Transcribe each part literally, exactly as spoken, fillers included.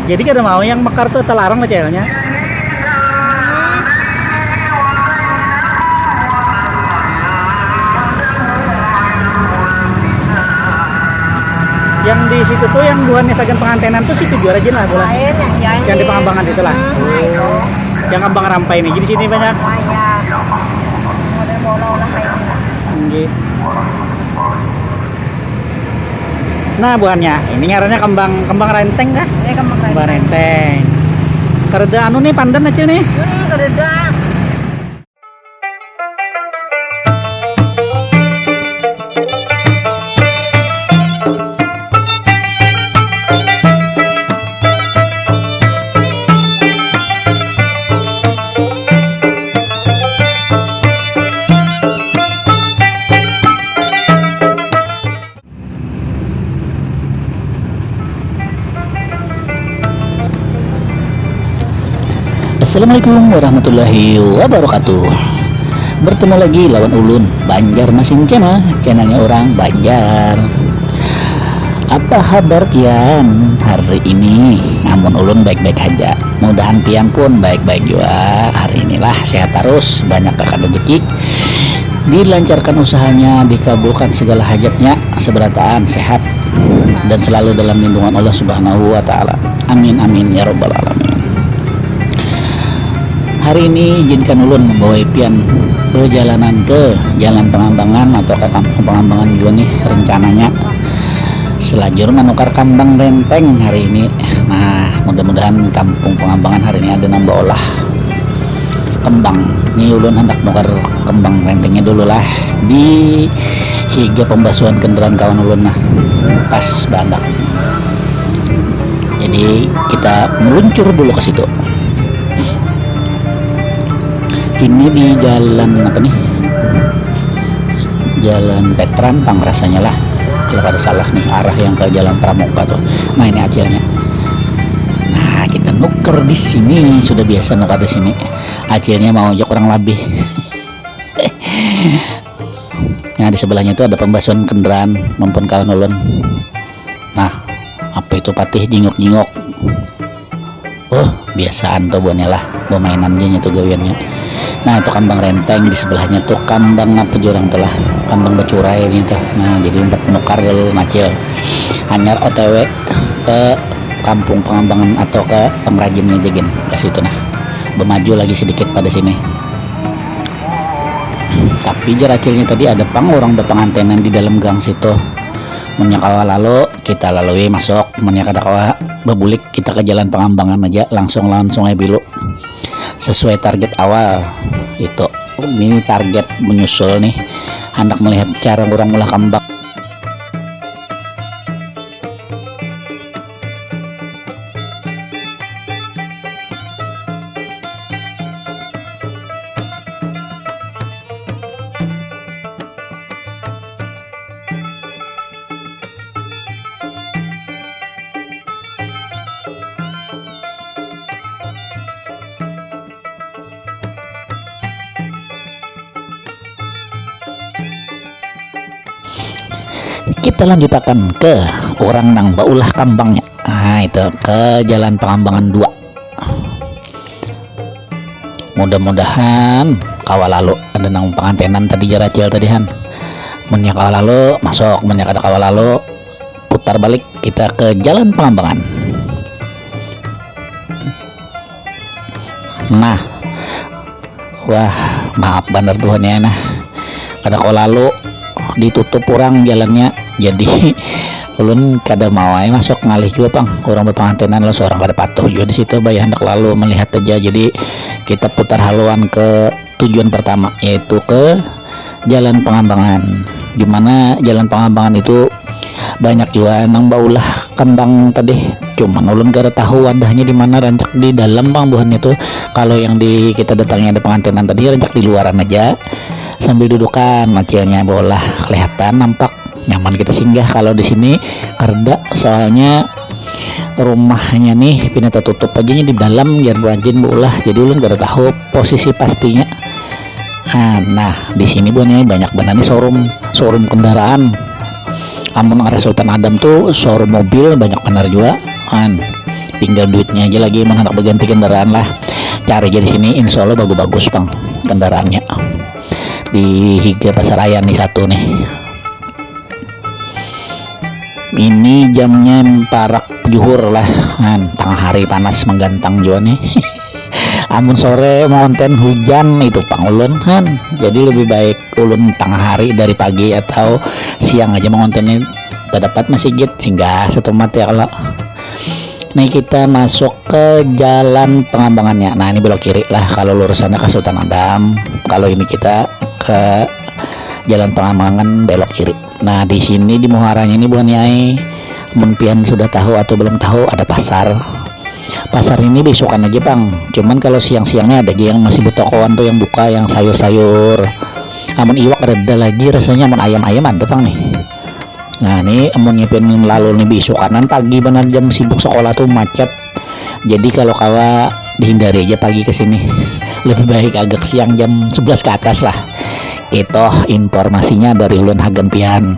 Jadi kada mau yang mekar tuh, telarang lah ceweknya. Yang di situ tuh, yang buhannya sagan pengantenan tuh situ jua rajin lah bola. Lain yang janji. Yang di Pangambangan itu lah. Hmm, nah itu. Yang kambang rampai nih. Jadi sini banyak. Banyak. Model bola lah kayak gitu. Nggih. Nah, buhannya ini ngarannya kembang, kembang renteng kah? Ini kembang renteng. Kembang renteng. Kareda anu nih, pandan aja nih. Hmm, kareda. Assalamualaikum warahmatullahi wabarakatuh. Bertemu lagi lawan ulun, Banjar Masin Channel, channelnya orang Banjar. Apa habar pian hari ini? Amun ulun baik-baik haja. Mudahan pian pun baik-baik jua hari inilah, sehat tarus, banyak kakat rezeki, dilancarkan usahanya, dikabulkan segala hajatnya, seberataan, sehat, dan selalu dalam lindungan Allah Subhanahu wa Ta'ala. Amin, amin, ya Rabbal Alamin. Hari ini izinkan ulun membawai pian bejalanan ke Jalan Pengambangan atau ke Kampung Pengambangan jua nih rencananya. Selajur manukar kambang renteng hari ini. Nah, mudah-mudahan Kampung Pengambangan hari ini ada nang baolah kembang. Ni ulun handak nukar kembang rentengnya dulu lah di higa pembasuhan kendaraan kawan ulun, nah, pas bandak. Jadi kita meluncur dulu ke situ. Ini di jalan apa nih? Jalan Petran pang rasanya lah. Kalau kada salah nih, arah yang ke Jalan Pramuka tuh. Nah, ini acilnya. Nah, kita nuker di sini, sudah biasa nuker di sini. Acilnya mau aja kurang lebih. Nah, di sebelahnya itu ada pembasuhan kendaraan maupun kawan ulun. Nah, apa itu patih jingok-jingok? Oh, biasaan tuh buhannya lah, bermainan aja itu gawiannya. Nah, itu kambang renteng, di sebelahnya tuh kambang apa jurang tuh lah, kambang becurai ini tuh. Nah, jadi empat menukar dulu macil. Hanyar O T W ke Kampung Pengambangan atau ke pengrajinnya aja gin, ke situ nah. Bermaju lagi sedikit pada sini. Tapi jar acilnya tadi ada pang orang berpengantenan di dalam gang situ. Munnya kawa lalu, kita lalui masuk. Munnya kada kawa, bebulik kita ke Jalan Pengambangan aja, langsung lawan Sungai Bilu. Sesuai target awal itu. Ini target menyusul nih, hendak melihat cara orang ulah kambang. Kita lanjutakan ke orang nang baulah kambangnya. Nah, itu ke Jalan Pengambangan dua. Mudah-mudahan kawa lalu. Ada nang pengantenan tadi, jar acil tadi, han. Munnya kawa lalu, masuk. Munnya kada kawa lalu, putar balik kita ke Jalan Pengambangan. Nah, wah, maaf banar buhannya nah. Kada kawa lalu, ditutup orang jalannya. Jadi ulun kada mau ai masuk, ngalih jua pang. Orang berpengantenan lo seorang kada patuh jua di situ, bayar hendak lalu melihat aja. Jadi kita putar haluan ke tujuan pertama, yaitu ke Jalan Pengambangan. Di mana Jalan Pengambangan itu banyak jua nang baulah kambang tadi. Cuman ulun kada tahu wadahnya di mana, rancak di dalam pang buhannya tuh. Kalau yang di kita datangi ada pengantenan tadi, rancak di luaran aja. Sambil dudukan, acilnya baulah, kelihatan nampak nyaman kita singgah. Kalau di sini kada, soalnya rumahnya nih pina tertutup aja nih di dalam, jar buanjin baulah. Jadi ulun kada tahu posisi pastinya. Nah, nah, di sini buhannya banyak banar nih showroom, showroom kendaraan. Amun arah Sultan Adam tuh showroom mobil banyak banar jua. Han. Tinggal duitnya aja lagi, mun handak baganti kendaraan lah, cari aja di sini, insya Allah bagus-bagus pang kendaraannya di higa Pasar Ayan nih satu nih. Ini jamnya parak juhur lah, nah, tengah hari panas menggantang juga nih. Amun sore mau konten hujan itu pang ulun han, jadi lebih baik ulun tengah hari dari pagi atau siang aja mengontennya. Terdapat masjid singgah setumat ya kalau. Nih kita masuk ke jalan pengambangannya. Nah, ini belok kiri lah kalau lurusannya ke Sultan Adam. Kalau ini kita ke jalan pengambangan belok kiri. Nah, di sini di muharanya ini bukan nyai. Mun pian sudah tahu atau belum tahu, ada pasar. Pasar ini besokan aja pang. Cuman kalau siang-siangnya ada aja yang masih betokoan tuh yang buka, yang sayur-sayur. Amun iwak reda lagi rasanya, amun ayam-ayam ada pang nih. Nah, ini amunnya pian lalu nih besokanan pagi banar jam sibuk sekolah tuh macet. Jadi kalau kawa dihindari aja pagi ke sini. Lebih baik agak siang jam sebelas ke atas lah. Itu informasinya dari ulun hagan pian.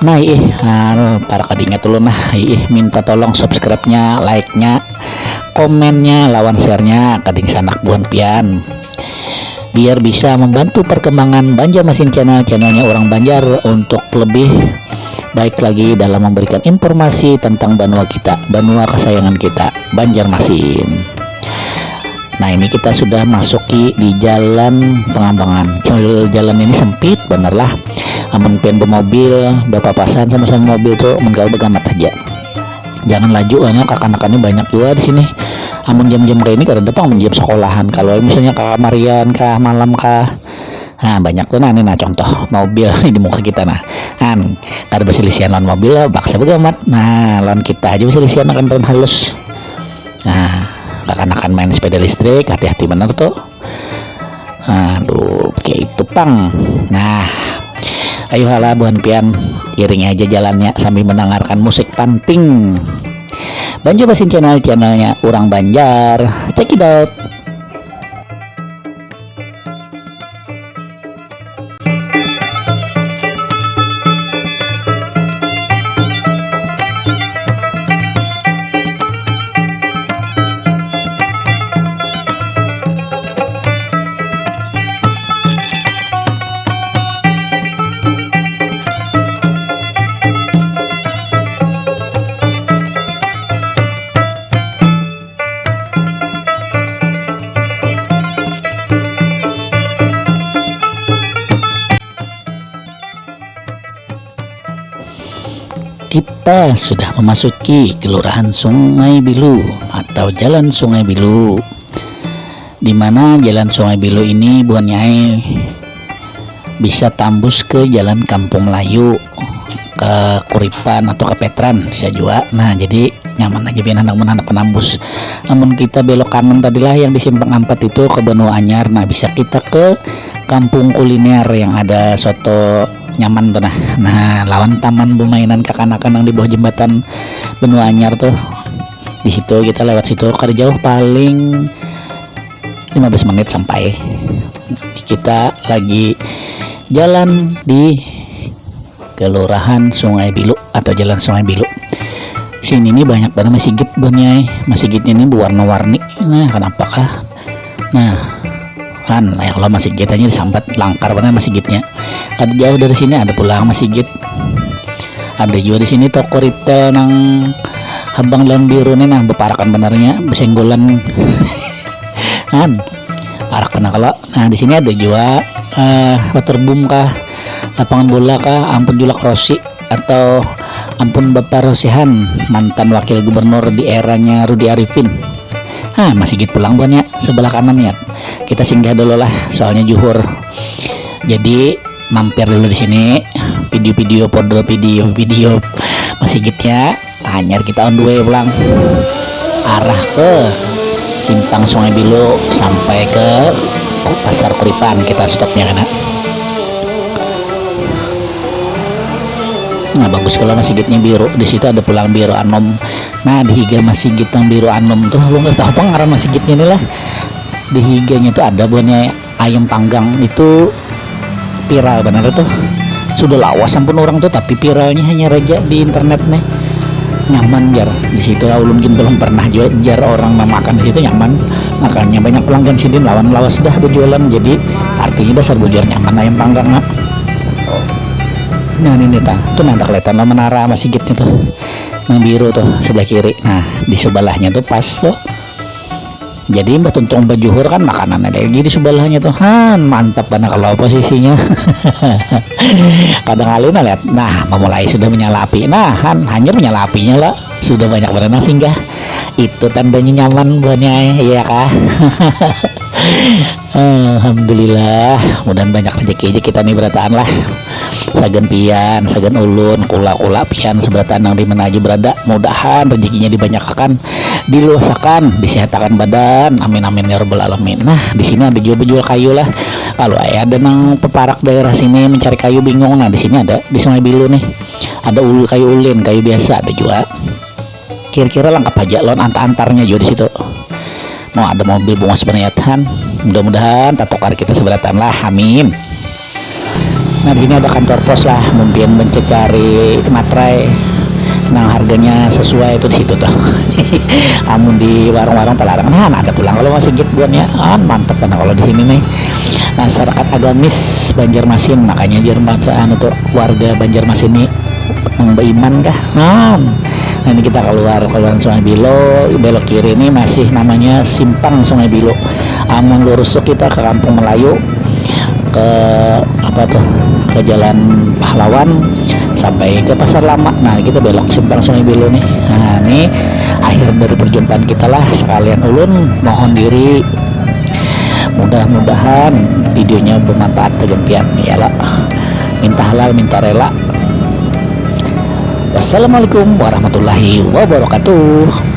Nah, ih, anu, para kadingat ulun nah, ih, minta tolong subscribe-nya, like-nya, komennya, lawan share-nya, kading sanak buhan pian. Biar bisa membantu perkembangan Banjarmasin Channel, channelnya orang Banjar untuk lebih baik lagi dalam memberikan informasi tentang banua kita, banua kesayangan kita, Banjarmasin. Nah, ini kita sudah masuki di jalan pengambangan. Jalan ini sempit bener lah. Amun pian bermobil, berpapasan sama-sama mobil tuh, mun kawa bagamat aja. Jangan laju, karena kakanakannya banyak juga di sini. Amun jam-jam kayak ini kada ada pang, amun jam sekolahan. Kalau misalnya kah kamarian kah, malam kah, nah, banyak tuh nah, ini nah contoh mobil di muka kita nah. Kan kada berselisihan lawan mobil lah, baksa bagamat. Nah, lawan kita aja berselisihan akan paling halus. Nah, kakanakan main sepeda listrik, hati-hati bener tuh. Aduh, kayak itu pang. Nah, ayo hala buhan pian, iringi aja jalannya sambil mendengarkan musik panting. Banjarmasin Channel, channelnya orang Banjar. Check it out. Kita sudah memasuki Kelurahan Sungai Bilu atau Jalan Sungai Bilu, di mana Jalan Sungai Bilu ini buhannya ai bisa tambus ke Jalan Kampung Melayu, ke Kuripan atau ke Petran bisa juga. Nah, jadi nyaman aja pian handak menambus. Namun kita belok kanan tadilah yang di simpang ampat itu ke Benua Anyar. Nah, bisa kita ke kampung kuliner yang ada soto nyaman tuh nah. Nah, lawan taman permainan kakanakan yang di bawah jembatan Benua Anyar tuh. Di situ kita lewat situ kada jauh, paling lima belas menit sampai. Kita lagi jalan di Kelurahan Sungai Bilu atau Jalan Sungai Bilu. Sini nih banyak banget masigit buhannya. Masigitnya ini berwarna-warni. Nah, kenapa kah? Nah, kan yang lo masigit aja disambat langkar banget masigitnya. Kada jauh dari sini ada pulang masigit. Ada juga di sini toko retail nang habang daun biru nih, nah, beparakan benarnya, besenggolan. Kan parak benar kalau. Nah, di sini ada juga uh, waterboom kah, lapangan bola kah, ampun julak Rosi atau ampun Bapak Rosihan, mantan wakil gubernur di eranya Rudi Arifin. Nah, masigit pulang buhannya sebelah kanan ya. Kita singgah dulu lah, soalnya juhur. Jadi mampir dulu di sini, video-video podro, video-video masigitnya. Hanyar kita on the way pulang arah ke simpang Sungai Bilu sampai ke Pasar Kuripan, kita stopnya kena. Nah, bagus kalau masigitnya biru. Di situ ada pulang biru anom. Nah, di higa masigit yang biru anom tuh, lu nggak tahu apa ngaran masigitnya nih lah. Di higanya tuh ada buahnya ayam panggang itu viral benar tuh. Sudah lawas ampun orang tuh, tapi viralnya hanya raja di internet nih. Nyaman jar di situ, ulun gin belum pernah jua jar orang memakan di situ, nyaman. Makanya banyak pelanggan sidin lawan lawas dah berjualan, jadi artinya dasar bujur nyaman ayam panggang nak. Nah ini tah tuh, nah ada kelihatan lah menara masigitnya tuh, yang biru tuh sebelah kiri. Nah di sebelahnya tuh pas tuh, jadi imbah tuntung bajuhur kan makanan ada lagi di sebelahnya tuh. Han, mantap banget kalau posisinya. Kadang kali nah lihat, nah memulai sudah menyala api. Nah, han, hanyar menyala apinya lah. Sudah banyak berenang singgah. Itu tandanya nyaman buahnya, iya kah? Alhamdulillah, mudahan banyak rezeki aja kita nih berataan lah. Sagan pian, sagan ulun, kula-kula pian seberataan yang di mana aja berada, mudahan rezekinya dibanyak akan, diluasakan, disehatakan badan. Amin amin ya rabbal alamin. Nah di sini ada juga bejual kayu lah. Kalau ayah ada nang peparak daerah sini mencari kayu bingung, nah di sini ada di Sungai Bilu nih. Ada ul kayu ulin, kayu biasa ada juga. Kira-kira lengkap aja lawan antar-antarnya juga di situ. Mau ada mobil bungas berniatan. Mudah-mudahan tatukar kita seberataan lah. Amin. Nah di sini ada kantor pos lah, mungkin mencari materai nang harganya sesuai itu di situ tuh. Amun di warung-warung telarang, nah ada pulang kalau masih git buannya. Ah, mantep kan kalau di sini nih. Masyarakat agamis Banjarmasin, makanya jar bahasa anu tuh, warga Banjarmasin ini nang beriman kah. Nah, nah ini kita keluar keluar Sungai Bilo, belok kiri ini masih namanya simpang Sungai Bilo. Amun lurus tuh kita ke Kampung Melayu, ke apa tuh, ke Jalan Pahlawan sampai ke Pasar Lama. Nah kita belok simpang Sungai Bilo nih. Nah ini akhir dari perjumpaan kita lah, sekalian ulun mohon diri. Mudah-mudahan videonya bermanfaat bagi pian ya lah. Minta halal minta rela. Wassalamualaikum warahmatullahi wabarakatuh.